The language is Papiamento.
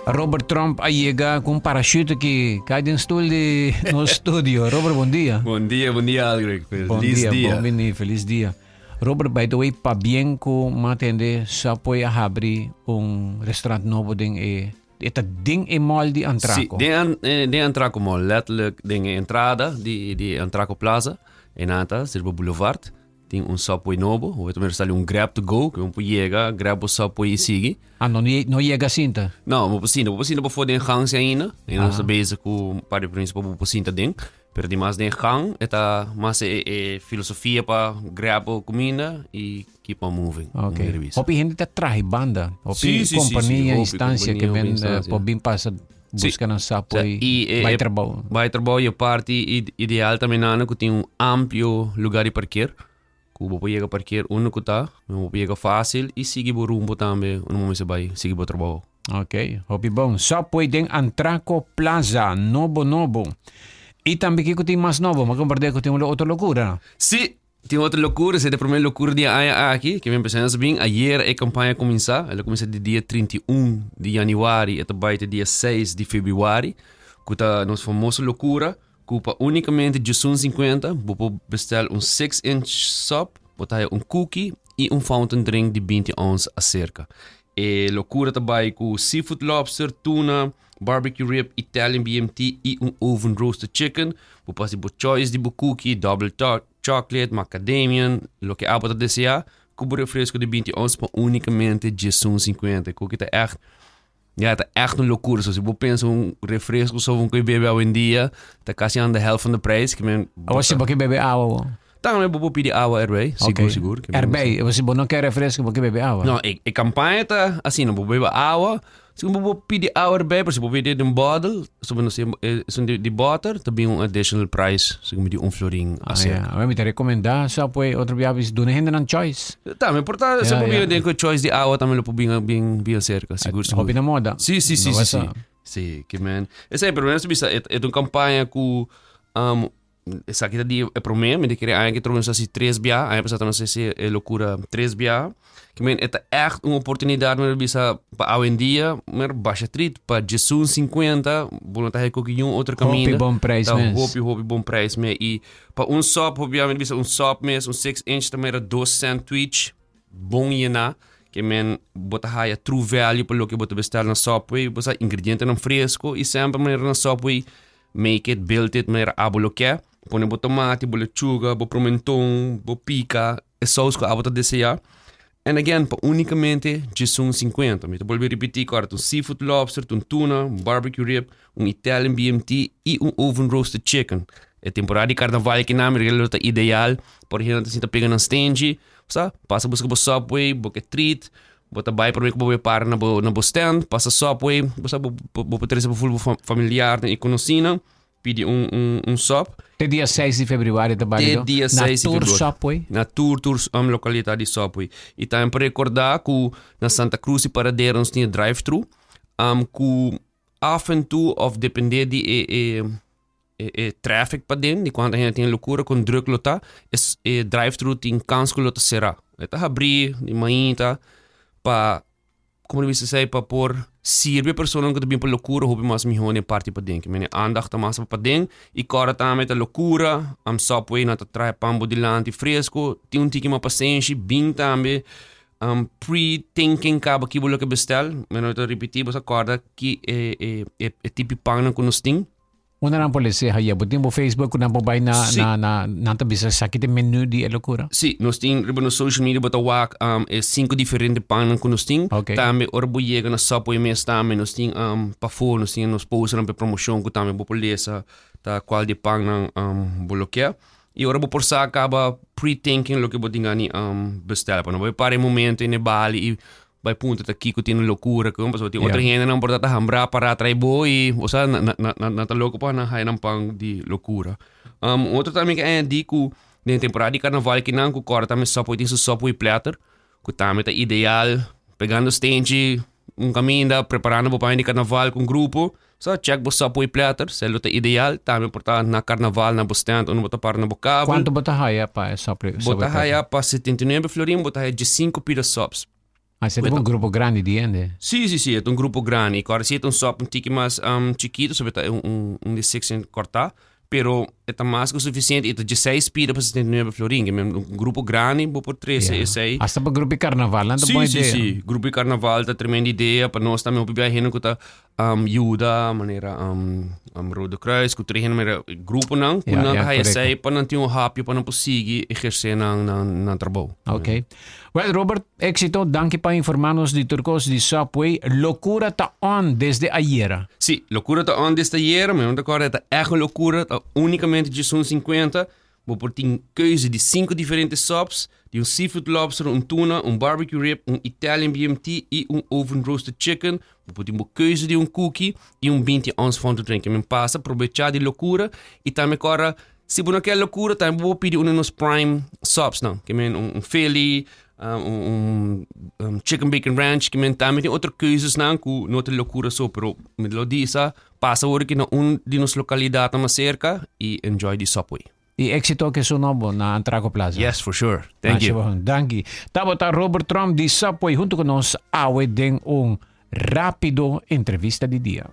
Robert Trump a yega ku un parachute ki kai den stoel di nos studio. Robert, bon dia. Bon dia, bon dia Albrecht. Feliz bon dia. dia. Bon bini, feliz dia. Robert, by the way, pabien ku m'a tende Subway a habri un restaurant nobo den e e ta den e mall di Antraco. Si, den, den Antraco Mall, letterlijk den e entrada di, di Antraco Plaza, e nata, Sirba Boulevard. Tin un Subway nobo, hopi ta mira sali un grab to go, ku por yega, grab bo Subway i sigui. Ah, no, no yega sinta? No, bo por sinta, bo por sinta pafó den gang si ainda. E nos ta bezig ku un par di permiso pa bo por sinta den. Pero di mas den gang e ta mas e e filosofia pa grab bo kuminda i keep on moving. Ok. Hopi hende ta traha banda. Hopi kompania, instansia ke men por bin pasa Busca nan sapo y bai trabou. Bai trabou y e parti ideal tambe nana cu tin un amplio lugar di parkeer. Cu bo por yega parkeer unda cu ta, bo por yega facil y sigui bo rumbo tambe unda bo mester bai sigui bo trabou. Ok, hopi bon. Subway den Antraco Plaza, nobo nobo. Y tambe kico tin mas nobo? Mi a comprende cu tin un otro locura. Si, Tin otro locura, esei ta e prome locura di e aña aki, ke mi a pensá bin. Ayer e campaña a cuminsa, el a cuminsa di dia 31 di januari, e ta bai te dia 6 di februari, cu ta nos famoso locura, cu pa unicamente djesun 50 bo por bestel un 6 inch sub, bo ta haya un cookie y un fountain drink di 20 ounce acerca. E locura ta bai cu seafood lobster, tuna, barbecue rib, Italian BMT y un oven roasted chicken. Bo por haci bo choice di bo cookie, double chocolate, macadamian, loke abo ta desea, cu bo refresco di 20 ounce pa unicamente 11,50. Cookie ta echt, ja, ta echt un locura. So, si bo pensa un refresco so bo bebe awendia, ta casi aan de helft van de prijs. Awor si bo ke bebe awa bo? Tambe bo por pidi awa erbij, sigur, sigur. Erbij, si bo no ke refresco bo ke bebe awa. No, e, e campaña ta asina, bo bebe awa, si bo por pidi awa erbij, pero si bo pidi den bottle, so no sé, esun di, di boter, ta bin un additional price, segun mi di un florin Ah, acerca. ja. Mi ta recomenda Subway otro bia bis duna hende nan choice. Tambe por ta, se bo bini den cu choice di awa tambe lo por bin, bin, bin acerca, sigur, sigur. Hopi na moda. Si, si, si, No si, basa. si. Si, ke men. Esei, pero mi bisa, e, e ta un campaña cu, um, Esaki ta di e promé, mi ta kere aña ke trobe nos hasi tres bia, aña pasá nos hasi e lokura tres bia. Ke men e ta ègt un oportunidat mi ta bisa pa awendia mer basha trit pa djesun sinkuenta bo no ta hei koki niun otro kaminda. Hopi bon prijs mes. Ta hopi hopi bon prijs mes i pa un sòp hopi bia mi ta bisa un sòp mes un six inch ta mera dos sandwich bon yená ke men bo ta haya true value pa loke bo ta bestel na Subway bo sa ingredientenan fresko i semper manera na Subway Make it, build it manera abo lo ke. Pone bo tomati, bo lechuga, bo promenton, bo pika, e saus ku abo ta desea. And again, pa unicamente djesun 50. Mi ta bolbe ripiti ku ora ta un seafood lobster, ta un tuna, un barbecue rib, un Italian BMT i un oven roasted chicken. E temporada di karnaval kinan mi lo ta ideal. Por hende ta sinta pega nan stenchi. Sa, pasa buska bo Subway, bo ke treat. Bo ta bai prome ku bo bai para na bo na bo stand, pasa Subway, bo sa bo bo por trese bo ful bo familiarnan i konosínan, pidi un un un sub. Te dia seis di februari ta balido Te dia na seis di tur februari. Subway. Na tur tur lokalidat di Subway. I tambe por rekordá ku na Santa Cruz i Paradera nos tin e drive thru, ku af en toe òf dependé di e e e e traffic paden di cuanto hende tin locura con druk lo ta e e drive thru tin kans cu lo ta cera e ta habri di mainta pa como di bisa esey pa por sirbi e personanan cu ta bin pa locura hopi mas miho den e parti paden ke mene aandacht ta mas pa paden y cora tambe ta locura am Subway nan ta traha e pan bo dilanti fresco tin un tiki mas pasenshi bin tambe Pre-thinking kaba ki bo lo ke bestel mi no ta ripiti bo sa corda ki e e e tipi pannan cu nos tin. Unda nan por lese haye? Bo tin bo Facebook ku nan por bai na Sí. na na nan ta bisa esaki ta e menu di e lokura? Sí, nos tin riba nos social media bo ta wak um, e sinku diferente pannan ku nos tin. Ok. Tambe ora bo yega na Subway mes tambe nos tin um, pafó nos tin nos posternan pa e promoshon ku tambe bo por lesa ta kual di e pannan um, bo lo ke. I ora bo por sa kaba pre-thinking loke bo tin gani um, bestel. Pa no bai para e momento i ne bali i Bai puntra ta kiko tin un lokura ku pasobra tin otro hendenan por ta ta hambrá pará trai bo i osea na na na nan ta loko pa nan haya nan pan di lokura. Un otro tambe ke añadí ku den temporada di karnaval kinan ku kòrda tambe Subway tin su Subway platter ku tambe ta ideal pegando stenchi un kaminda preparando bo pan di karnaval ku un grupo so check bo Subway platter esei lo ta ideal tambe por ta na karnaval na bo stand unda bo ta para na bo kabel. Kuantu bo ta haya pa e Subway Bo ta platter? haya pa 79 florin bo ta haya diesinku pida subs. Ah, esei ta un grupo grandi di hende. Sí, sí, sí, e ta un grupo grandi. I kòrda si e ta un sòp un tiki mas chikitu, so ta un un di six en kòrtá, pero e ta mas ku sufisiente i ta dieseis pida pa 79 florin. Ke men un grupo grandi bo por trese esei. Hasta pa grupo di karnaval nan ta bon idea. Sí, sí, sí. Grupo di karnaval ta tremendo idea. Pa nos tambe hopi biaha hende ku ta yuda manera Rode Kruis ku tur e hende manera gruponan ku nan ta haya esei pa nan tin un hapio pa nan por sigui ehersé nan nan trabou. Ok. Well Robert, éxito. Danki pa informa nos di tur kos di Subway. Lokura ta on desde ayera. Sí, lokura ta on desde ayera. Mi no ta kòrda e ta ègt un lokura. Ta únikamente djes un sinkuenta. Bo por tin keuze di sinku diferente subs, di un seafood lobster, un tuna, un barbecue rib, un Italian BMT i un oven roasted chicken. Bo por tin bo keuze di un cookie i un 20 ounce fountain drink. Men pasa, probechá di lokura i tambe kòrda si bo no kier lokura tambe bo por pidi un di nos prime subs nan. Ke men un Philly, un un chicken bacon ranch, ke men tambe tin otro keuzesnan ku no ta lokura so, pero mi lo disa Pasa ora ki na un di nos lokalidatnan mas serka i enjoy di Subway. I éxito ke su nobo na Antraco Plaza. Yes, for sure. Thank you. Masha bon. Danki. Tabata Robert Tromp di Subway huntu ku nos awe den un rápido entrevista di dia.